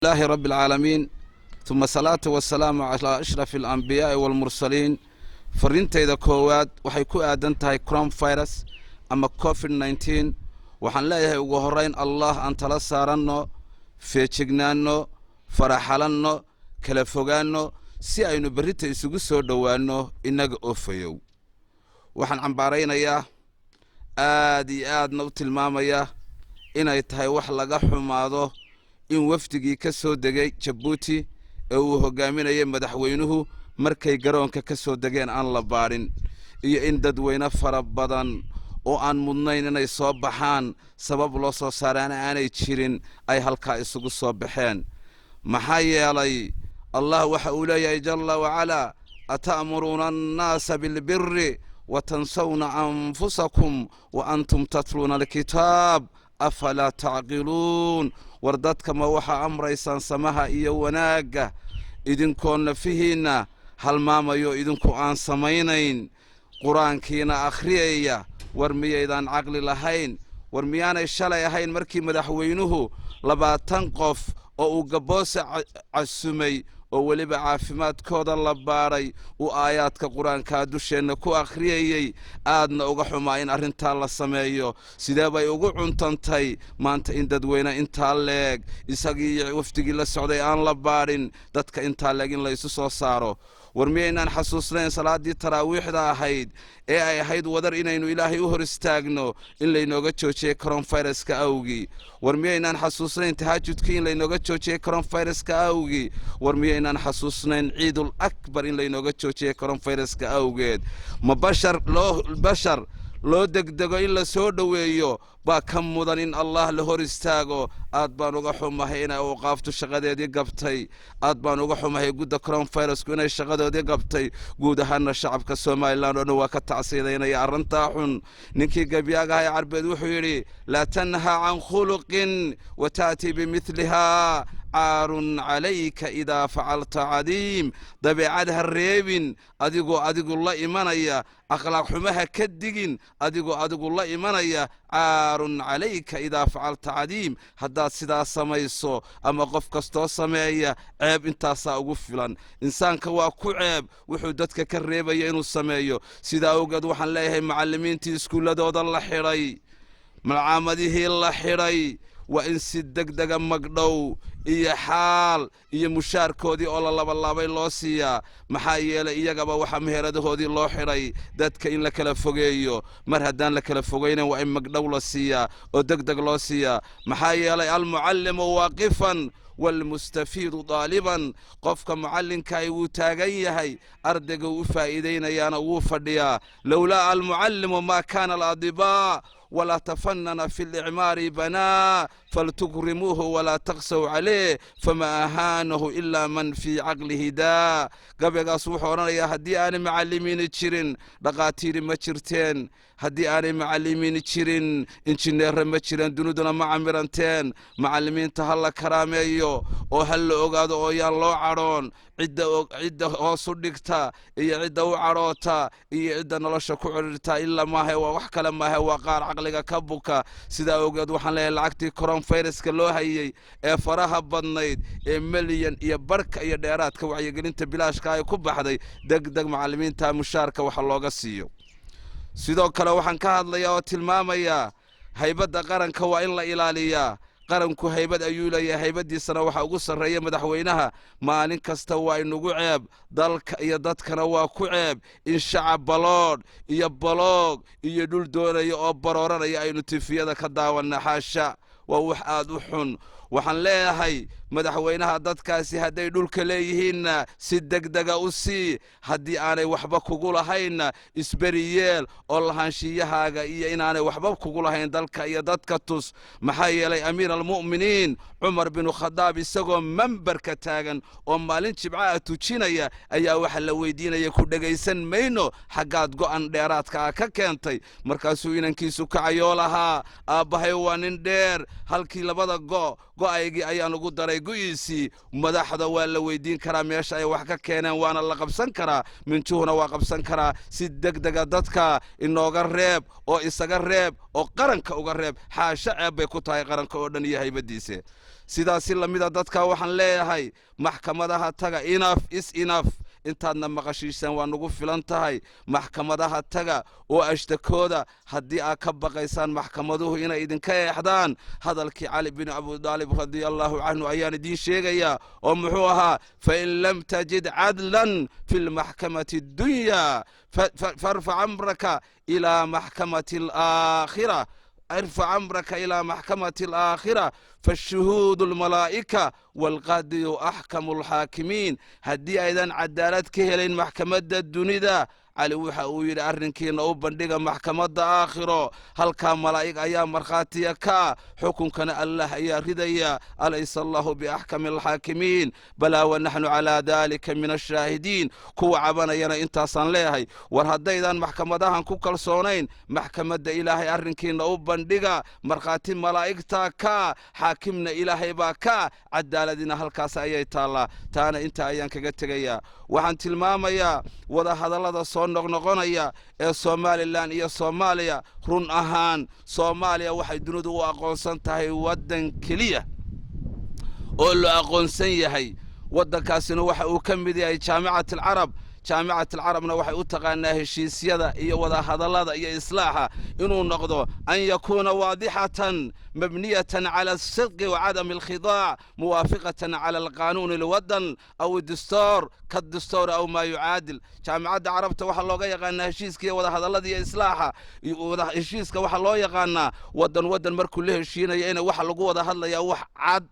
لله رب العالمين، ثم الصلاة والسلام على أشرف الأنبياء والمرسلين. Fariintayda koowaad waxay ku aadan tahay coronavirus ama COVID-19. Waxaan leeyahay, ugu horrayn Allah aan tala saaranno, feejignaanno, faraxalanno, kala fogaanno, si aynu berrita isugu soo dhowaanno innaga oo fayow. Waxaan cambaaraynayaa, aad iyo aadna u tilmaamayaa, inay tahay wax laga xumaado in wafdigii ka soo degay Jabuuti ee uu hoggaaminayay madaxweynuhu markay garoonka ka soo degeen aan la baadhin, iyo in dadweyne fara badan oo aan mudnayn inay soo baxaan, sabab loo soo saaraana aanay jirin, ay halkaa isugu soo baxeen. Maxaa yeelay, Allah waxa uu leeyahay jalla wacalaa: "أتأمرون الناس بالبر وتنسون أنفسكم وأنتم تتلون الكتاب أفلا تعقلون." War dadka ma waxaa amraysaan samaha iyo wanaagga, idinkoo nafihiinna halmaamayo, idinku aan samaynayn, Qur-aankiina akhriyaya? War miyaydaan caqli lahayn? War miyaanay shalay ahayn markii madaxweynuhu 20 qof oo uu Gaboose casumay, oo weliba caafimaadkooda la baadhay, uu aayaadka Qur-aankaa dusheenna ku akhriyayey, aadna uga xumaa in arrintaa la sameeyo? Sidee bay ugu cuntantay maanta in dadweyne intaa leeg, isagii iyo wafdigii la socday, aan la baadhin, dadka intaa leeg in la isu soo saaro? War miyaynaan xasuusnayn salaaddii taraawiixda ahayd ee ay ahayd wadar inaynu Ilaahay u hor istaagno in laynooga joojiyey coronaviruska awgii? War miyaynaan xasuusnayn tahaajudkii in laynooga joojiyey coronaviruska awgii? War miyaynaan xasuusnayn Ciidul Akbar in laynooga joojiyey coronaviruska awgeed? Ma bashar loo bashar loo degdego in la soo dhoweeyo baa ka mudan in Allah la hor istaago? Aad baan uga xumahay inay Awqaaftu shaqadeedii gabtay. Aad baan uga xumahay gudda coronavirusku inay shaqadoodii gabtay. Guud ahaana shacabka Somaliland oo dhan waa ka tacsiidaynaya arrintaa xun. Ninkii gabyaagaha ee Carbeed wuxuu yidhi: "لا تنه عن خلق وتأتي بمثلها، عار عليك إذا فعلت عظيم." Dabeecad ha reebin adigoo adigu la imanaya. Akhlaaq xumaha ka digin adigoo adigu la imanaya. عار عليك إذا فعلت عظيم. Haddaad sidaa samayso ama qof kastoo sameeya, ceeb intaasaa ugu filan. Insaanka waa ku ceeb wuxuu dadka ka reebaya inuu sameeyo. Sidaa awgeed waxaan leeyahay, macallimiintii iskuulladooda la xidhay, malcaamadihii la xidhay, waa in si deg dega magdhow iyo xaal iyo mushaarkoodii oo la labalaabay loo siiyaa. Maxaa yeelay, iyagaba waxaa meheradahoodii loo xidhay dadka in la kala fogeeyo. Mar haddaan la kala fogeynan, waa in magdhow la siiyaa oo deg deg loo siiyaa. Maxaa yeelay, المعلم واقفا والمستفيد طالبا. Qofka mucallinkaay wuu taagan yahay, ardayga u faa'iidaynayaana wuu fadhiyaa. لولا المعلم ما كان الأطباء ولا تفنن في الإعمار بناء، فلتكرموه ولا تقسوا عليه، فما أهانه إلا من في عقله داء. Gabaygaas wuxuu odhanayaa, haddii aanay macallimiini jirin, dhaqaatiiri ma jirteen. Haddii aanay macallimiini jirin, injineerre ma jireen, duniduna ma camiranteen. Macallimiinta ha la karaameeyo oo ha la ogaado oo yaan loo cadhoon. Cidda hoos u dhigta iyo cidda u cadhoota iyo cidda nolosha ku cidhirta ilaa maahe, waa wax kale maahe, waa qaar caqliga ka buka. Sidaa awgeed waxaan leeyahay, lacagtii coronaviruska loo hayey ee faraha badnayd ee milyan iyo barhka iyo dheeraadka wacyigelinta bilaashka ay ku baxday, deg deg macallimiinta mushaarka waxa looga siiyo. Sidoo kale waxaan ka hadlayaa oo tilmaamayaa, haybadda qaranka waa in la ilaaliyaa. Qaranku haybad ayuu leeyahay, haybaddiisana waxaa ugu sarreeya madaxweynaha. Maalin kasta waa inagu ceeb, dalka iyo dadkana waa ku ceeb, in shacab baloodh iyo baloog iyo dhul doonaya oo barooranaya aynu TV-yada ka daawanna. Xaasha, waa wax aad u xun. Waxaan leeyahay, madaxweynaha, dadkaasi hadday dhulka leeyihiinna si degdega u sii. Haddii aanay waxba kugu lahaynna, isberi yeel oo lahaanshiyahaaga iyo inaanay waxba kugu lahayn dalka iyo dadka tus. Maxaa yeelay, Amiir Almu'miniin Cumar binu Khadaab isagoo mambarka taagan oo maalin Jibca ah tujinaya ayaa waxa la weydiinaya: "Ku dhegaysan mayno, xaggaad go'an dheeraadka ah ka keentay?" Markaasuu inankiisu kacayoo lahaa: "Aabbahay waa nin dheer, halkii labada go' go'aygii ayaan ugu daray." jaray gu'iisii. Madaxda waa la weydiin karaa meesha ay wax ka keeneen, waana la qabsan karaa, minjuhuna waa qabsan karaa. Si degdega dadka inooga reeb oo isaga reeb oo qaranka uga reeb. Xaasho, ceeb bay ku tahay qaranka oo dhan iyo haybadiise. Sidaasi lamida dadka waxaan leeyahay, maxkamadaha taga. Enough is enough. Intaadna maqashiisaan waa nagu filan tahay. Maxkamadaha taga oo ashtakooda haddii aad ka baqaysaan maxkamaduhu inay idinka eexdaan. Hadalkii Cali bin Abudaalib radia Allahu canhu ayaan idiin sheegayaa, oo muxuu ahaa? "Fain lam tajid cadlan fi lmaxkamati اddunya, farfac amraka ilaa maxkamati alaakhira, ارفع أمرك إلى محكمة الآخرة، فالشهود الملائكة والقاضي أحكم الحاكمين." Haddii aydan cadaalad ka helayn maxkamadda dunida, Cali waxa uu yidhi, arrinkiina u bandhiga maxkamadda aakhiro. Halkaa malaa'ig ayaa markhaatiya ka ah, xukunkana Allah ayaa ridaya. أليس الله بأحكم الحاكمين؟ بلى ونحن على ذلك من الشاهدين. Kuwa cabanayana intaasaan leeyahay: war haddaydan maxkamadahan ku kalsoonayn, maxkamadda Ilaahay arrinkiina u bandhiga. Markhaati malaa'igtaa ka, xaakimna Ilaahay baa ka, cadaaladina halkaas ayay taallaa. Taana inta ayaan kaga tegayaa. Waxaan tilmaamayaa wadahadallada soo noqnoqonaya ee Somaliland iyo Soomaaliya. Run ahaan, Soomaaliya waxay dunidu u aqoonsan tahay waddan keliya oo la aqoonsan yahay. Waddankaasina waxa uu ka mid yahay Jaamicat Alcarab. Jaamicat Alcarabna waxay u taqaanaa heshiisyada iyo wadahadallada iyo islaaxa inuu noqdo أن يكون واضحة، مبنية على الصدق وعدم الخداع، موافقة على القانون الوطن أو الدستور كالدستور أو ما يعادل. Jaamicadda Carabta waxaa looga yaqaanaa heshiiska iyo wadahadallada iyo islaaxa. Heshiiska waxaa loo yaqaanaa waddan markuu la heshiinayo ina waxa lagu wada hadlayaa wax cad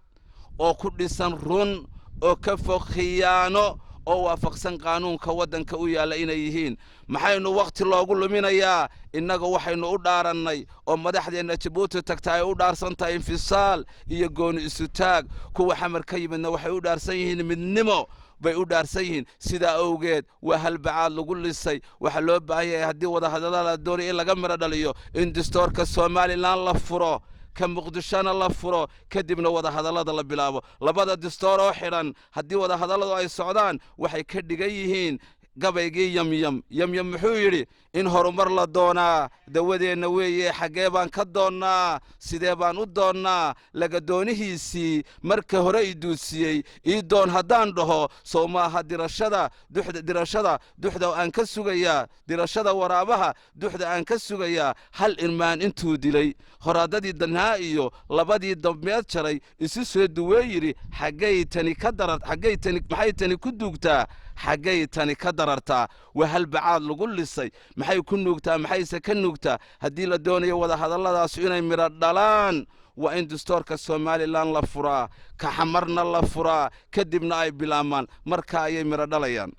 oo ku dhisan run oo ka fog khiyaano oo waafaqsan qaanuunka waddanka u yaalla inay yihiin. Maxaynu wakhti loogu luminayaa? Innaga waxaynu u dhaarannay oo madaxdeenna Jabuuti tagta ay u dhaarsan tahay infisaal iyo gooni isutaag. Kuwa Xamar ka yimidna waxay u dhaarsan yihiin midnimo bay u dhaarsan yihiin. Sidaa awgeed waa halbacaad lagu lisay. Waxaa loo baahan yahay, haddii wadahadallada la doonaya in laga midho dhaliyo, in distoorka Somaliland la furo, ka Muqdishona la furo, kadibna wadahadallada la bilaabo. Labada distoor oo xidhan haddii wadahadalladu ay socdaan, waxay ka dhigan yihiin gabaygii Yamyam. Yamyam muxuu yidhi? "In horumar la doonaa dawadeenna weeye. Xaggee baan ka doonnaa? Sidee baan u doonnaa? Laga doonihiisii marka hore i duudsiyey. Ii doon haddaan dhaho, sow maaha dirashada duxda, dirashada duxda aan ka sugayaa, dirashada waraabaha duxda aan ka sugayaa? Hal irmaan intuu dilay horaadadii danhaa iyo labadii dambeed jaray, isu soo duwee yidhi, xaggay tani ka darar? Xaggay tani? Maxay tani ku duugtaa? Xaggay tani ka darartaa?" Waa halbacaad lagu lisay. Maxay ku nuugtaa? Maxayse ka nuugtaa? Haddii la doonayo wadahadalladaas inay midho dhalaan, waa in dastuurka Somaliland la furaa, ka Xamarna la furaa, kadibna ay bilaamaan. Marka ayay midho dhalayaan.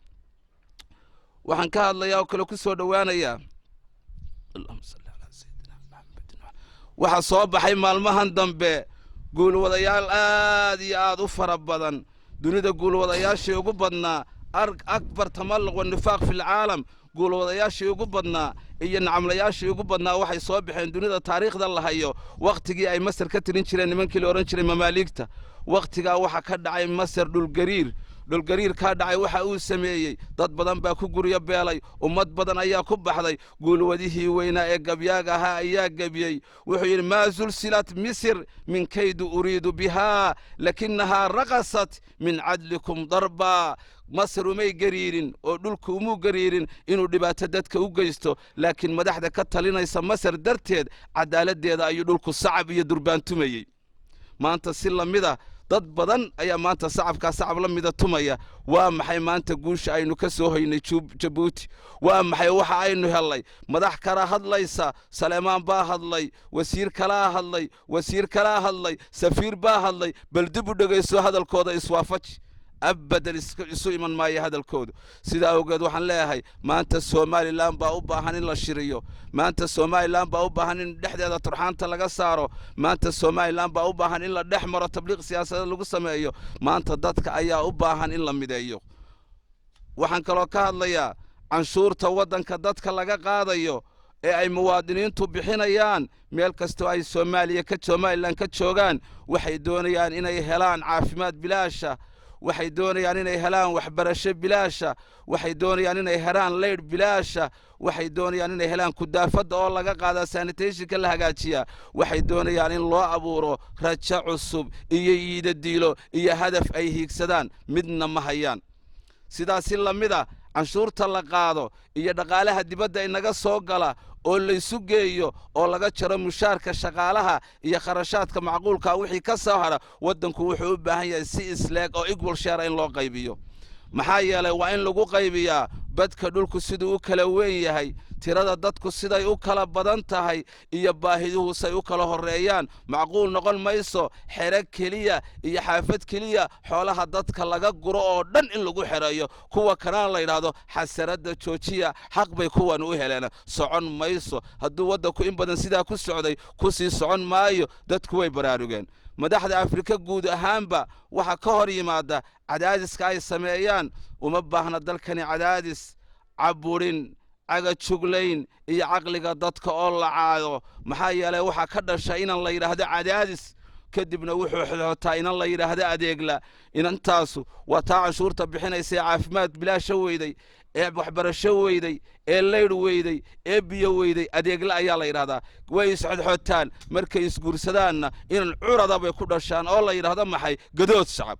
Waxaan ka hadlayaa oo kale ku soo dhowaanayaa, اللهم صل على سيدنا محمد, waxaa soo baxay maalmahan dambe guulwadayaal aad iyo aad u fara badan. Dunida guulwadayaashii ugu badnaa, أكبر تملق والنفاق في العالم, guulwadayaashii ugu badnaa iyo nacamlayaashii ugu badnaa waxay soo baxeen dunida taariikhda la hayo wakhtigii ay Masar ka tirin jireen nimankii la odhan jiray Mamaaliigta. Wakhtigaa waxaa ka dhacay Masar dhulgariir. Dhulgariir kaa dhacay waxa uu sameeyey, dad badan baa ku guryo beelay, ummad badan ayaa ku baxday. Guulwadihii weynaa ee gabyaaga ahaa ayaa gebiyey. Wuxuu yidhi: "ما زلزلت مصر من كيد أريد بها، لكنها رقصت من عدلكم ضربا." Masar umay gariirin oo dhulku umuu gariirin inuu dhibaato dadka u geysto, laakiin madaxda ka talinaysa Masar darteed cadaaladdeeda ayuu dhulku sacab iyo durbaantumayey. Maanta si lamida dad badan ayaa maanta sacabkaa sacab la mida tumaya. Waa maxay maanta guusha aynu ka soo hoynay Jabuuti? Waa maxay waxa aynu hellay? Madax kala hadlaysa, Saleemaan baa hadlay, wasiir kalaa hadlay, wasiir kalaa hadlay, safiir baa hadlay. Bal dib u dhegayso hadalkooda, iswaafaji. Abadan isu iman maayo hadalkoodu. Sidaa awgeed waxaan leeyahay, maanta Somaliland baa u baahan in la shiriyo. Maanta Somaliland baa u baahan in dhexdeeda turxaanta laga saaro. Maanta Somaliland baa u baahan in la dhex maro, tabliiq siyaasadeed lagu sameeyo. Maanta dadka ayaa u baahan in la mideeyo. Waxaan kaloo ka hadlayaa canshuurta waddanka dadka laga qaadayo. Ee ay muwaadiniintu bixinayaan meel kastoo ay Soomaaliya ka Somaliland ka joogaan, waxay doonayaan inay helaan caafimaad bilaasha, waxay doonayaan inay helaan waxbarasho bilaasha, waxay doonayaan inay helaan laydh bilaasha, waxay doonayaan inay helaan kudaafadda oo laga qaadaa, sanitationka la hagaajiyaa, waxay doonayaan in loo abuuro rajo cusub iyo yiidadiilo iyo hadaf ay hiigsadaan. Midna ma hayaan. Sidaasi lamida, canshuurta la qaado iyo dhaqaalaha dibadda inaga soo gala oo laysu geeyo oo laga jaro mushaarka shaqaalaha iyo kharashaadka macquulka, wixii ka soo hara waddanku wuxuu u baahan yahay si isleeg oo equal share in loo qaybiyo. Maxaa yeelay, waa in lagu qaybiyaa badka dhulku siduu u kala weyn yahay, tirada dadku siday u kala badan tahay iyo baahiduhu say u kala horreeyaan. Macquul noqon mayso xero keliya iyo xaafad keliya xoolaha dadka laga guro oo dhan in lagu xereeyo, kuwa kalena la yidhaahdo xasaradda joojiya, xaq bay kuwan u heleen. Socon mayso. Hadduu waddanku in badan sidaa ku socday, ku sii socon maayo. Dadku way baraarugeen. Madaxda Afrika guud ahaanba waxaa ka hor yimaada cadaadiska ay sameeyaan. Uma baahna dalkani cadaadis, caburin, cagajuglayn iyo caqliga dadka oo la caado. Maxaa yeelay, waxaa ka dhasha inan la yidhaahdo cadaadis, kadibna wuxuu xodxotaa inan la yidhaahdo adeegla. Inantaasu waa taa canshuurta bixinaysa ee caafimaad bilaasha weyday, ee waxbarasho weyday, ee laydh weyday, ee biyo weyday. Adeegla ayaa la yidhahdaa. Way isxodxotaan. Markay isguursadaanna inan curada bay ku dhashaan oo la yidhaahdo maxay? Gadood shacab.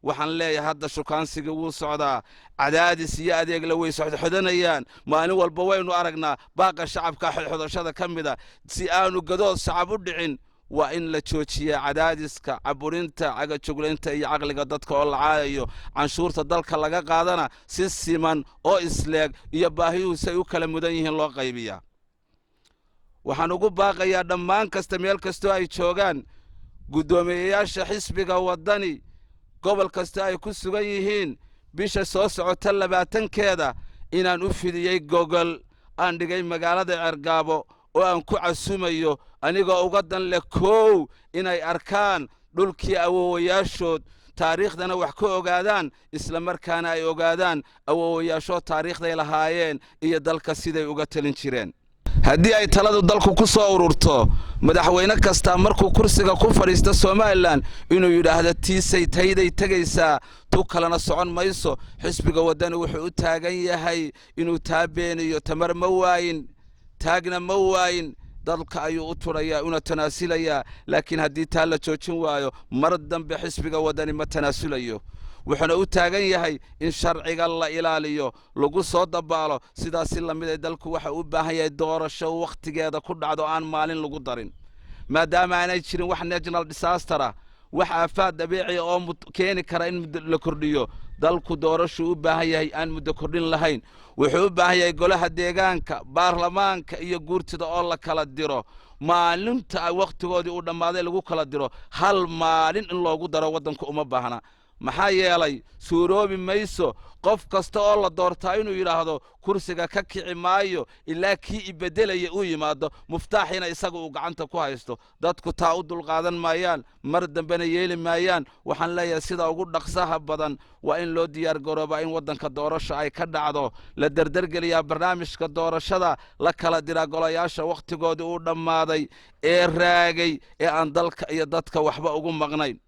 Waxaan leeyahay, hadda shukaansigii wuu socdaa. Cadaadis iyo adeegla way isxodxodanayaan. Maalin walba waynu aragnaa baaqa shacabka xodxodashada ka mida. Si aanu gadood shacab u dhicin, waa in la joojiyaa cadaadiska, caburinta, cagajuglaynta iyo caqliga dadka oo la caayayo. Canshuurta dalka laga qaadana si siman oo isleeg iyo baahiyuhu say u kala mudan yihiin loo qaybiyaa. Waxaan ugu baaqayaa dhammaan kasta, meel kastoo ay joogaan, guddoomiyeyaasha xisbiga Waddani gobol kasta ay ku sugan yihiin, bisha soo socota 20-keeda inaan u fidiyey gogol aan dhigay magaalada Ceergaabo oo aan ku casumayo, anigoo uga dan leh koow inay arkaan dhulkii awowayaashood, taariikhdana wax ka ogaadaan, isla markaana ay ogaadaan awowayaashood taariikhday lahaayeen iyo dalka siday uga talin jireen. Haddii ay taladu dalku ku soo ururto, madaxweyne kastaa markuu kursiga ku fadhiista Somaliland inuu yidhaahdo tiisay tayday tegaysaa, tu kalena socon mayso. Xisbiga Waddani wuxuu u taagan yahay inuu taa beeniyo. Tamar ma waayin, taagna ma waayin. Dalka ayuu u tudhayaa una tanaasulayaa. Laakiin haddii taa la joojin waayo, mar dambe xisbiga Waddani ma tanaasulayo. Wuxuuna u taagan yahay in sharciga la ilaaliyo, lagu soo dabaalo. Sidaasi lamid ee dalku waxa u baahan yahay doorasho wakhtigeeda ku dhacdo, aan maalin lagu darin. Maadaama aanay jirin wax national disaster ah, wax aafaad dabiiciya oo keeni kara in muddo la kordhiyo, dalku doorashuu u baahan yahay aan muddo kordhin lahayn. Wuxuu u baahan yahay golaha deegaanka, baarlamaanka iyo guurtida oo la kala diro maalinta wakhtigoodii uu dhammaaday lagu kala diro. Hal maalin in loogu daro waddanku uma baahna. Maxaa yeelay, suuroobi mayso qof kasta oo la doortaa inuu yidhaahdo kursiga ka kici maayo ilaa kii ibeddelaya uu yimaado, muftaaxiina isaga uu gacanta ku haysto. Dadku taa u dulqaadan maayaan, mar dambena yeeli maayaan. Waxaan leeyahay, sida ugu dhaqsaha badan waa in loo diyaar garoobaa in waddanka doorasho ay ka dhacdo, la derdergeliyaa barnaamijka doorashada, la kala diraa golayaasha wakhtigoodii uu dhammaaday ee raagay ee aan dalka iyo dadka waxba ugu maqnayn.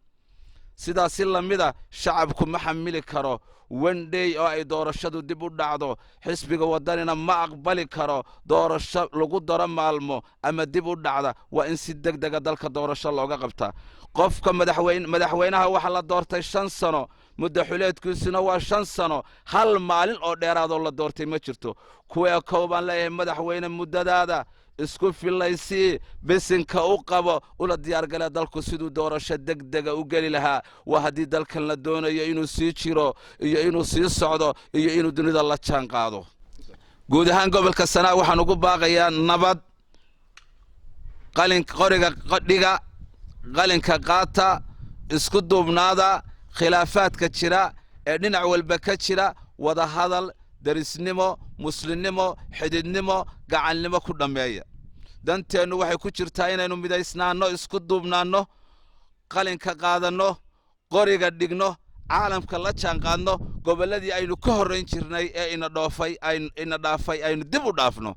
Sidaasi lamida, shacabku ma xamili karo one day oo ay doorashadu dib u dhacdo. Xisbiga Waddanina ma aqbali karo doorasho lagu daro maalmo ama dib u dhacda. Waa in si deg dega dalka doorasho looga qabtaa. Qofka madaxweyne, madaxweynaha waxaa la doortay 5 sano, muddo xuleedkiisuna waa 5 sano. Hal maalin oo dheeraadoo la doortay ma jirto. Kuwee kow baan leeyahay, madaxweyne, muddadaada isku filaysii, bisinka u qabo, ula diyaargala dalku siduu doorasho deg dega u geli lahaa. Waa haddii dalkan la doonayo inuu sii jiro iyo inuu sii socdo iyo inuu dunida la jaan qaado. Guud ahaan gobolka Sanaa waxaan ugu baaqayaa nabad. Qalin qoriga dhiga, qalinka qaata, isku duubnaada. Khilaafaadka jira ee dhinac walba ka jira, wada hadal, darisnimo, muslimnimo, xididnimo, gacalnimo ku dhammeeya. Danteennu waxay ku jirtaa inaynu midaysnaanno, isku duubnaanno, qalinka qaadanno, qoriga dhigno, caalamka la jaan qaadno, gobolladii aynu ka horrayn jirnay ee ina dhoofay, ina dhaafay, aynu dib u dhaafno.